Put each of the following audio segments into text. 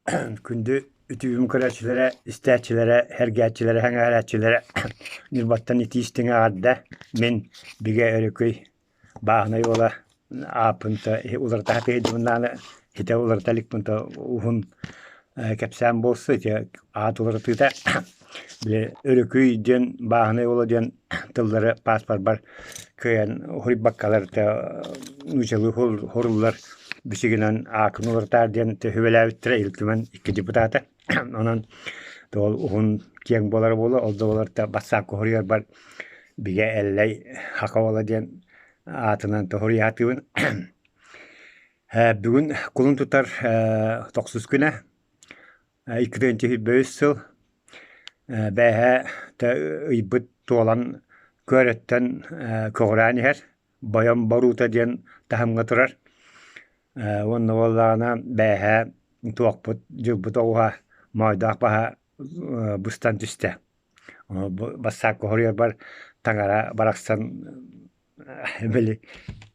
Күндү үтүөм көрөөччүлэрэ, истээччилэрэ, сэргээччилэрэ, сэҥээрээччилэрэ Ньурбаттан итии истиҥ эҕэрдэ! Мин Бигэ Өрөкүй бааһынай уола ааппын уларыта сатыырбын итэ уларыта иликпин уһун кэпсээн буолсу ити аат уларытыыта били Өрөкүй диэн бааһынай уола диэн тыллары пааспарбар кыайан уһуйбаккалар нууччалыы хуруллар бичигинэн аакын уларытаар диэн сүбэлээбиттэрэ Ил Түмэн икки депутата. Онон ол уһун киэҥ буолара буолуо, ол да буоллар бассаапка хоруйарбар Бигэ Эллэй Хака уола диэн аатынан тоһуруйаатыыбын. Бүгүн кулун тутар тохсус күнэ, 2 сыл бээһээ ыйбыт туолан көөрөттөн көҕүрээн иһэр, Бойом Боруута диэн таһымҥа турар. Уонна буоллаҕына бээһээ туохпут дьылбыт оҕуһа моойдоох баһа быстан түстэ. Бассаапка хоруйарбар таҥара барахсан били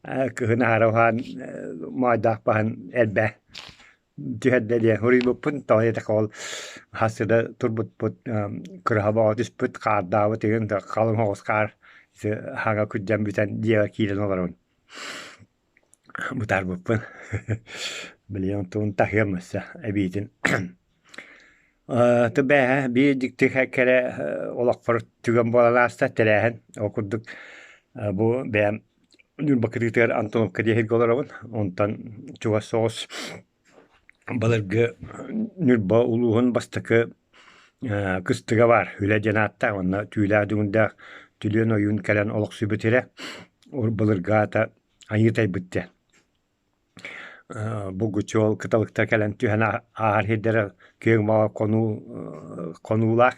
кыһын аһара уһаан моойдоох баһын элбэ түһэрдэ диэн суруйбуппун. Тоҕо диэтэххэ ол хассыда турбуппут кыраһа бөҕө түспүт, хаардаабыт игин халыҥ оҕус хаар хаҥа күрдьэн бүтэн дьиэбэр киирэн олоробун. Бытаарбыппын. Билигин онтубун таһыам өссө эбиитин. Бээһэ биир дьикти кэрэ олохпор түгэн буолан ааста тэрээһин. Ол курдук бу бэйэм Ньурба кытыытыгар Антоновка диэһиргэ олоробун. Онтон чугас соҕус былыргы Ньурба улууһун бастакы кыстыга баар Үлэ диэн ааттаах уонна Түүлээх Дүҥүрдээх Түлүөн ойуун кэлэн олохсуйбут сирэ. Былыргы аата Айыы Тайбыт диэн. Булгуччу ол кыталыктар кэлэн түһэн ааһар сирдэрэ күөх баҕа хонуу хонуулаах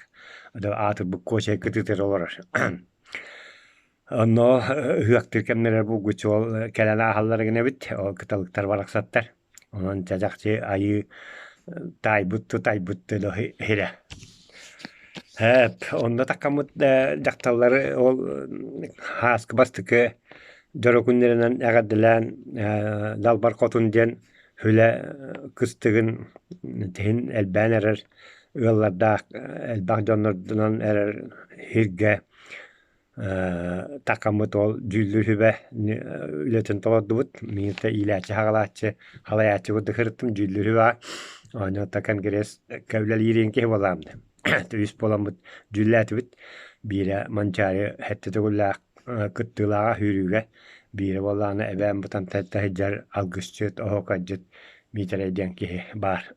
аатырбыт Куочай кытыытыгар олорор. Онно ыһыахтыыр кэмнэрэ булгуччу ол кэлэн ааһаллар гына эбит, ол кыталыктар барахсаттар. Онон чачахчы айыы таайбыт тутайбыт иһирэ. Эп, онно таккаммыт дьахталлары ол һааскы бастакы дьоро күннэринэн эҕэрдэлээн Далбар Хотун диэн үлэ кыстыгын тиһин элбээн эрэр ыаллардаах элбэх дьоннордонон эрэр сиргэ Такаммыт ол дьүүллүүр сүбэ үлэтин толордубут. Миитэ иилээччи-хаҕалааччы, халайааччы курдук сырыттым дьүүллүүр сүбэҕэ. Оонньоото конгресска үлэлиирин киһи буолаам үс буоламмыт дьүүллээтибит. Биирэ Манчаары сэттэ төгүллээх кыттыылааҕа сүүрүүгэ, биирэ буоллаҕына эбээм Бытантай сылдьар алгысчыт, оһуокайдьыт Миитэрэй диэн киһи баар.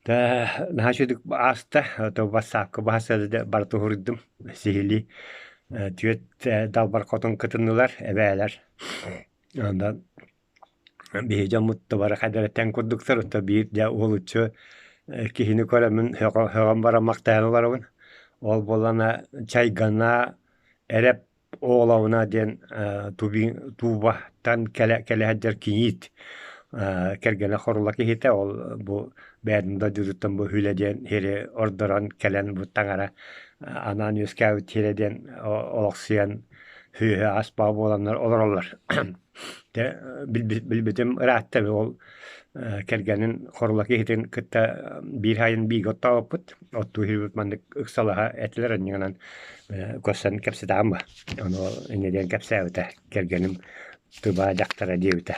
Наһаа үчүгүйдүк ааста, бассаапка баһа сылдьа барыта уһуруйдум сиһилии. Түөрт далбар хотун кытыннылар, эбээлэр. Онон биһи дьоммут да бары хайдах эрэ тэҥ курдуктар, оттон биир дьэ уһулуччу киһини көрөммүн сөҕөн баран махтайан олоробун. Ол буоллаҕына Чайгана эрэп Оолауна диэн Тубаттан кэлэ кэлэ сылдьар кийиит кэргэнэ хорула киһитэ ол бу бэйэтин дойдутуттан бу Хүлэ диэн сири ордорон кэлэн бу таҥара анаан үөскээбит сирэ диэн олохсуйан сүөһү ас-баҕа буоланнар олороллор. Дьэ билбитим ыраатта ол кэргэнин хорула киһитин кытта биир сайын бииргэ оттообуппут. Оттуу иһирбит маннык ыксалаһа этилэр анньыгынан көрсөн кэпсэтэҕим ба. Ону инньэ диэн кэпсээбитэ кэргэним тыба дьахтара диэбитэ.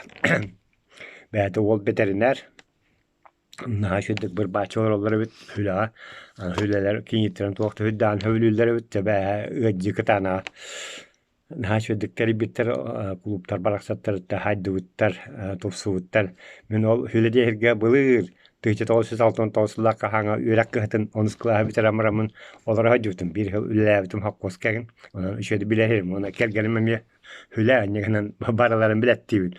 Бэйэтэ уол бэтэринээр наһаа үчүгдүк бырбааччы олороллор эбит үлэҕэ. Үлэлэр кийииттэрин туох да үрдээн сөбүлүүллэр эбит. Дьэ бээһэ ыалдьыы кытаанаҕа Наһаа үчүгэйдик тэрийбиттэр, кулууптар барахсаттарыттан хайдыбыттар, тупсубуттар. Мин ол үлэ диэһиргэ былыр 1969 сыллаахха хаһааҥҥа үөрэх кыһатын онус кылааһы бүтэрэн бараммын олоро сылдьыбытым. Биир сыл үлэлээбитим холкуоска игин. Онон үчүгэйдик билэһим. Уонна кэргэним эмиэ үлэ инньэ гынан барыларын билэттиибин.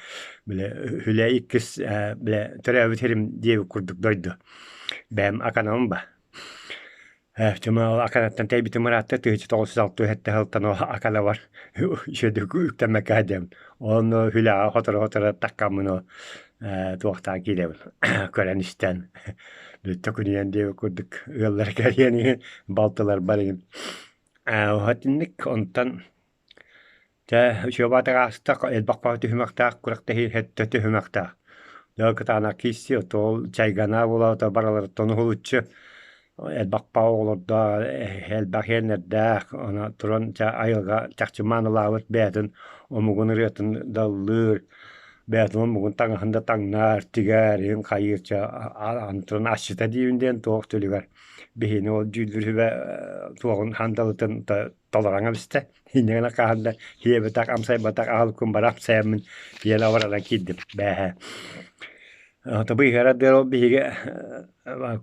Бile үлэ иккис бile төрөөбүт сирим диэбит курдук дойду. Бэйэм аканабын ба. Чымаал аканаттан тэйбитим ыраатта 1967 сылтан ол аканабар үчүгэйдик үктэммэккэ сылдьабын. Онно үлэҕэ сотору-сотору таккаммын ол туохтаан киирэбин көрөн-истэн бүттэ күнүйэн диэбит курдук ыаллар кэлиэн иһин балтыларбар иһин итинник онтон Чэ, үчүгэй ааста элбэх баҕа түһүмэхтээх күрэхтэһии сэттэ түһүмэхтээх. Дьэ кытаанах киирсии, ол чайгана буолаата барыларыттан уһулуччу элбэх оҕолордоох, элбэх иэннэрдээх, ону туран чэ айылҕа чахчы маанылаабыт бэйэтин омугун ырыатын да ыллыыр, бэйэтин омугун таҥаһын да таҥнар, тигэр, иһин хайыыр чэ аны туран асчыта диибин диэн туох түлүгэр биһини ол дьүүллүүр сүбэ туоҕун хандалытын толорон эбистэ. Инньэ хаһан да сиэбэтэх, амсайбатах аһылыкпын бары амсайаммын тиийэн абыранан киирдим бээһэ. Быыһыгар ардыгар ол биһиги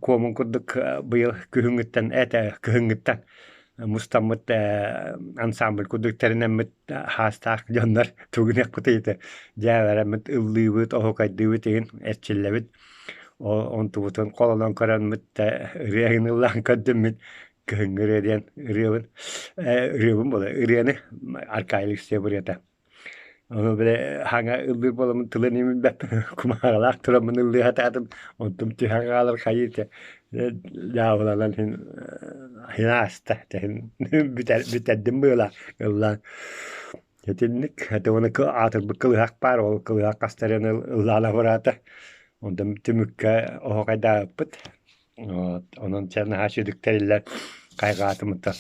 куомун курдук быйыл күһүҥҥүттэн этэ кыһыҥҥыттан мустаммыт ансамбль курдук тэринэммит хаастаах дьоннор тугунуохпутуй ити дьээбэрэммит ыллыыбыт, оһуокайдыыбыт игин эрчиллэбит. Онтубутун холонон көрөммүт ырыа иһин ыллаан көрдүммүт Кыһыҥҥы ырыа диэн ырыабын ырыабын буола ырыаны Аркадий Алексеев ырыата. Ону били хаҥа ыллыыр буоламмын тылын имилбэппин кумааҕылаах тураммын ыллыы сатаатым онтум түһэн хаалар хайыы этэ дьаабыланан иһин иһин ааста иһин бүтэрдим быһыылаах ыллаан. Итинник этэ уонна аатырбыт кылыһах баар ол кылыһах хастарын ыллаан абыраата. Онтон түмүккэ оһоҕойдаабыппыт. Онон чэ наһаа сүдүк тэриллэр хайҕаатым да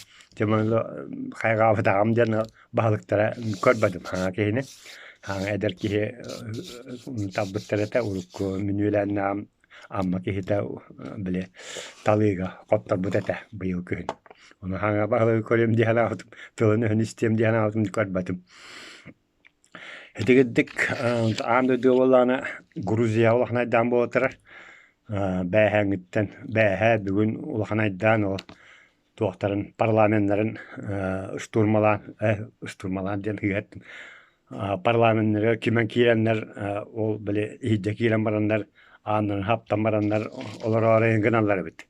хайҕаабатаҕым диэн баһылыктара көрбөтүм хаҥа киһини. Хаҥа эдэр киһи талбыттар этэ урукку мүнүөлээннэҕим Амма киһитэ били талыыга хотторбут этэ быйыл күһүн. Ону хаҥа баһылыгы көрүөм дии санаабытым, тылын-өһүн истиэм дии санаабытым көрбөтүм. Итигирдик аан дойду буоллаҕына Грузия улахан айдаан буола турар. Бээһээҥҥиттэн бээһээ бүгүн улахан айдаан ол туохтарын парламеннарын штурмалаан штурмалаан диэн ыһыат парламеннарыгар кимэн киирэннэр ол били иһирдьэ киирэн бараннар ааннарын хаптан бараннар олороору гыналлар эбит.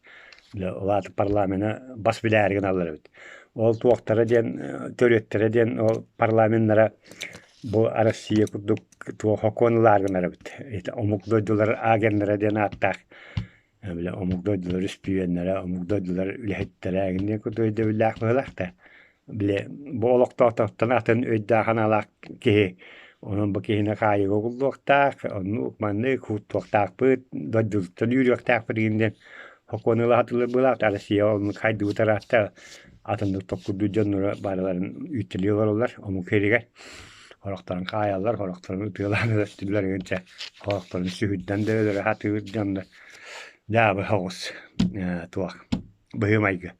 Ол аата парламены бас билээри гыналлар эбит. Ол туохтара диэн төрүөттэрэ диэн ол парламеннара бу Россия курдук туох сокуон ылаары гынар эбит. Омук дойдулар агеннара диэн ааттаах били омук дойдулар үспүйүөннэрэ, омук дойдулар үлэһиттэрэ эҥин курдук өйдөбүллээх быһыылаах да. Били бу олохтоохтортон атын өйдөөх-санаалаах киһи онон бу киһини хаайыыга угуллуохтаах, оннук маннык кууттуохтаахпыт, дойдутуттан үүрүөхтээхпит игин диэн сокуону ыла сатыыллар быһыылаах. Россия оннук хайдыбыт ыраатта атыннык токкурдуу дьонноро барыларын үүттэлии олороллор омук сиригэр. Сорохторун хаайаллар, сорохторун ытыалаан өлөртүүллэр игин чэ, сорохторун сүһүрдэн да өлөрө сатыыр дьоннор дьаабы соҕус туох быһыы-майгы.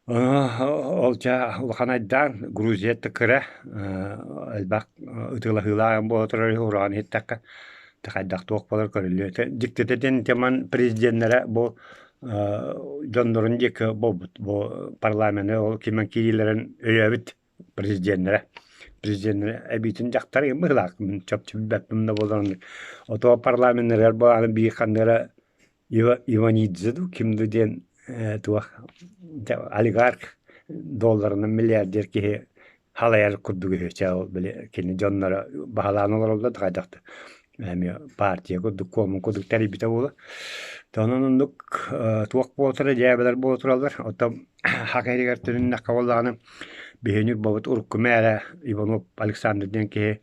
Ол дьэ улахан айдаан Грузия да кыра элбэх ытыалаһыылаах буола турар үһү ураҕан иһиттэххэ хайдах туох буолар көрүллүө этэ. Дьиктитэ диэн Тиман президеннэрэ бу дьоннорун диэки буолбут бу парламены ол кимэн киириилэрин өйөөбүт президеннэрэ. Президеннэрэ эбиитин дьахтар быһыылаах чопчу билбэппин да буолан отоо парламеннарыгар бу аны биир ханнык эрэ Иванидзе дуу ким дуу диэн туох олигарх долларынан миллиардер киһи халайар курдук үһү. Чэ ол били кини дьонноро баһылаан олороллор да хайдах да эмиэ партия курдук куомун курдук тэрийбитэ буолуо. Онон оннук туох буола турар дьээбэлэр буола тураллар. Оттон Хака иһигэр төнүннэххэ буоллаҕына биһиги Ньурбабыт урукку мээрэ Иванов Александр диэн киһи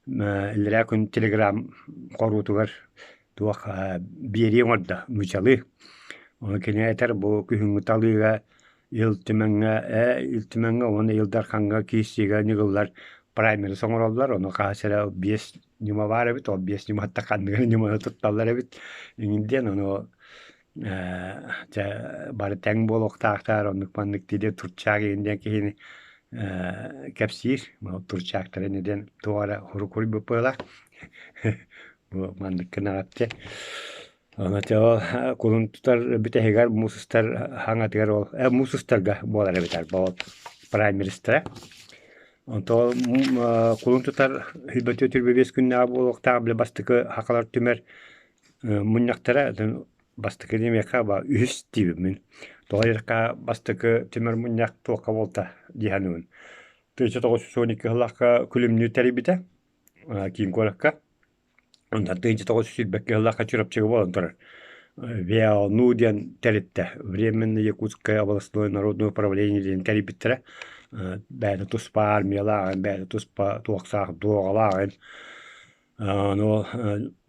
иллэрээ күн телеграм хоруутугар туох биэрии оҥордо нуучалыы. Ону кини этэр бу күһүҥҥү талыыга Ил Түмэҥҥэ Ил Түмэҥҥэ уонна Ил Дархаҥҥа киирсиигэ ньыгыллар праймерис оҥороллор. Ону хаһыс эрэ биэс ньыма баар эбит, ол биэс ньыматтан ханнык эрэ ньыманы тутталлар эбит иҥин диэн ону дьэ бары тэҥ буолуохтаахтар, оннук-маннык дии Турчаак иһин диэн киһини кэпсиир. Турчаактар ини диэн туох эрэ хурук-хуруйбут быһыылаах. Бу маннык гынаҕыт диэн. Ону ол кулун тутар бүтэһигэр муус устар хаҥатыгар ол муус устарга буолар эбит арба ол праймеристара. Онтон кулун тутар сүүрбэ 25 күннээҕи буолуохтаах били бастакы хахалар түмэр мунньахтара бастакы диэмиэхэ үһүс диибин мин. Тоҕо диэтэххэ бастакы түмэр мунньах туохха буолта дии саныыбын. 1912 сыллаахха Күлүмнүүр тэрийбитэ киин куоракка. Онтон 1922 сыллаахха Чурапчыга буолан турар. ВЯНУ диэн тэрилтэ Временное Якутское областное народное управление диэн тэрийбиттэрэ. Бэйэтэ туспа армиялаах, бэйэтэ туспа туохсаах дуоҕалаах. Ону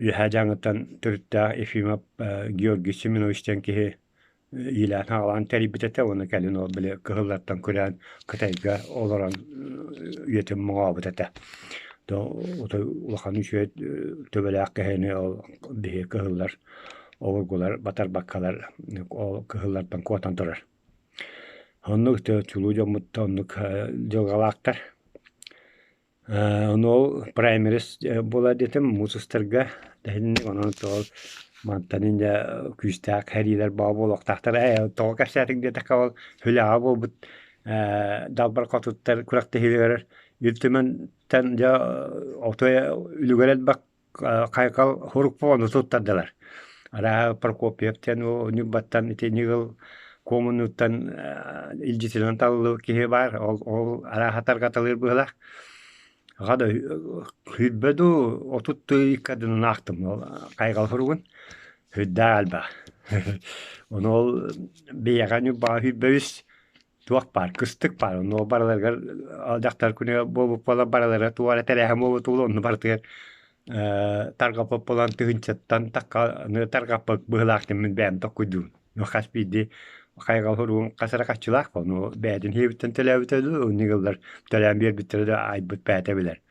Үөһээ Дьааҥыттан төрүттээх Ефимов Георгий Семенович диэн киһи иилээн-саҕалаан тэрийбит этэ уонна кэлин ол били кыһыллартан күрээн Кытайга олорон үйэтин моҥообут этэ. Отой улахан үчүгэй төбөлөөх киһини ол биһи кыһыллар обургулар батарбаккалар ол кыһыллартан куотан турар. Оннук чулуу дьоммут оннук дьылҕалаахтар. Ону ол праймерис буолар диэтим муус устарга тэһинник онон тоҕо мантан инньэ күүстээх сэриилэр баа буолуохтаахтар ээ тоҕо кэпсээтиҥ диэтэххэ ол хүлээҕэ буолбут далбар хотуттар күрэхтэһиилэригэр Ил Түмэнтэн дьэ отой үлүгэр элбэх хайҕал сурукпун туттардылар. Арааһа Прокопьев диэн Ньурбаттан ити ньыгыл куомунуттан илдьитинэн талыллыбыт киһи баар. Ол, ол арааһа тарҕаталыыр быһыылаах. Аҕа да сүүрбэ дуу, 30 тыы икки аахтым ол хайҕал суругун. Сүрдээх элбэх. Ону ол бэйэҕэ Ньурбаҕа 123 туох баар, кыстык баар, онно барыларыгар дьахтар күнэ буолбут буолан барылара туох эрэ тэрээһин буолбут буолуо, онно барытыгар тарҕаппыт буолан тыһыынчаттан тахханы тарҕаппыт быһыылаах диэн мин бэйэм толкуйдуубун. Хас биирдии хайҕал суругун хас эрэ хаччылаах ону бэйэтин иһиттэн төлөөбүтэ дуу, инник ыллар төлөөн биэрбиттэрэ да айбыт бэйэтэ билэр.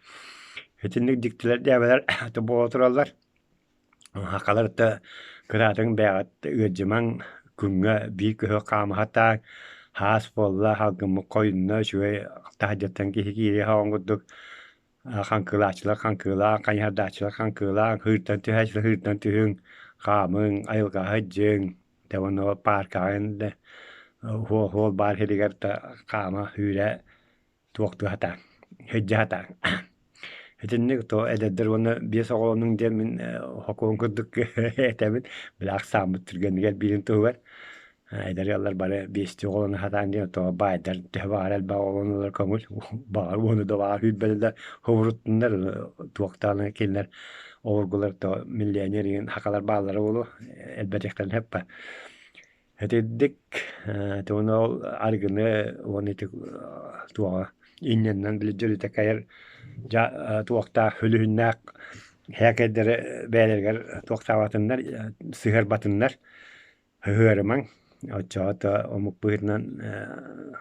Итинник дьиктилэр дьээбэлэр буола тураллар. Сахалар да кыраатыҥ бэйэҕит ыалдьымаҥ, күҥҥэ биир көһө хаамыһатааҥ, хаас буолла, салгыммыт хойунна, үчүгэй таһырдьаттан киһи киириэ суоҕун курдук хаҥкылааччылар хаҥкылааҥ, хайыһардааччылар хаҥкылааҥ, сыыртан түһээччилэр сыыртан түһүҥ, хаамыҥ, айылҕаҕа сылдьыҥ, дьэ уонна пааркаҕа да суол баар сиригэр да хаама, сүүрэ туохтуу сатаан, сылдьа сатаан. Итинник то эдэрдэр уонна биэс оҕолонуҥ диэн мин хокуон курдук этэбин. Били ахсааммыт түргэнигэр биирин туһугар. Эдэр ыаллар бары биэстии оҕолоно сатаан диэн то баайдар төһө баҕар элбэх оҕолонулар көҥүл. Баҕар уону да баҕар сүүрбэни да хобуруттуннар туохтааны кинилэр обургулар то миллионер игин хакалар бааллара буолуо элбэтиэхтэрин сөп Итирдик тугун ол арыгыны уонна ити туоҕа инньэннэн били дьөлүтэ кайар туохтаах хөлүһүннээх һээкэйдэри бэйэлэригэр туохтаабатыннар сыһыарбатыннар сыһыарымаҥ оччоҕо то омук быһыытынан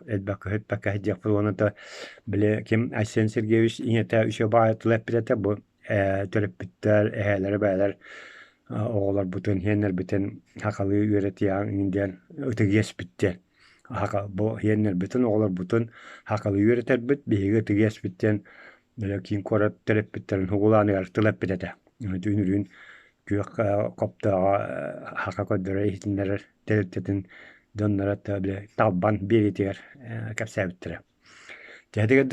элбэххэ көһүппэккэ сылдьыахпыт уонна то били ким Айсен Сергеевич ийэтэ үчүгэй баҕайы тыл эппит этэ бу төрөппүттэр эһээлэр эбээлэр оҕолорбутун, иһиэннэрбитин сахалыы үөрэтиэҕиҥ диэн ытык иэспит диэн. Бу иһиэннэрбитин, оҕолорбутун сахалыы үөрэтэрбит, биһиги ытык иэспит диэн киин куорат төрөппүттэрин уһугулааныгар тыл эппит этэ. Түүн күөх хоптооҕо саха көрдөрөр иһитиннэрэр тэрилтэтин дьонноро талбан биэриитигэр кэпсээбиттэрэ. Дьэ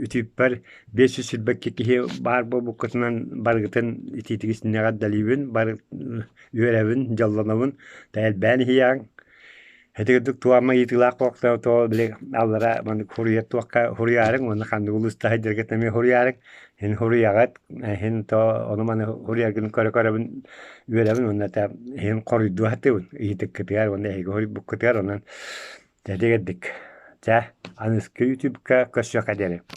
үтүппэр 522 киһи баар буолбуккутунан барыгытын итиитик истиннэҕэ эрдэлиибин, бары үөрэбин, дьоллонобун, элбээн иһийэҕиҥ. Ити курдук туама ыйытыылаах буолуохтаах тоҕо били аллара маннык суруйар туохха суруйаарыҥ уонна ханнык улуустаах сылдьаргыт эмиэ суруйаарыҥ. Иһин суруйаҕыт, иһин то ону-маны суруйаргын көрө-көрөбүн үөрэбин уонна этэ иһин хоруйдуу сатыыбын ыйытыккытыгар уонна эһиги суруйбуккутугар онон Дьэ, дьэ, аныгыскы ютубка көрсүөххэ диэри.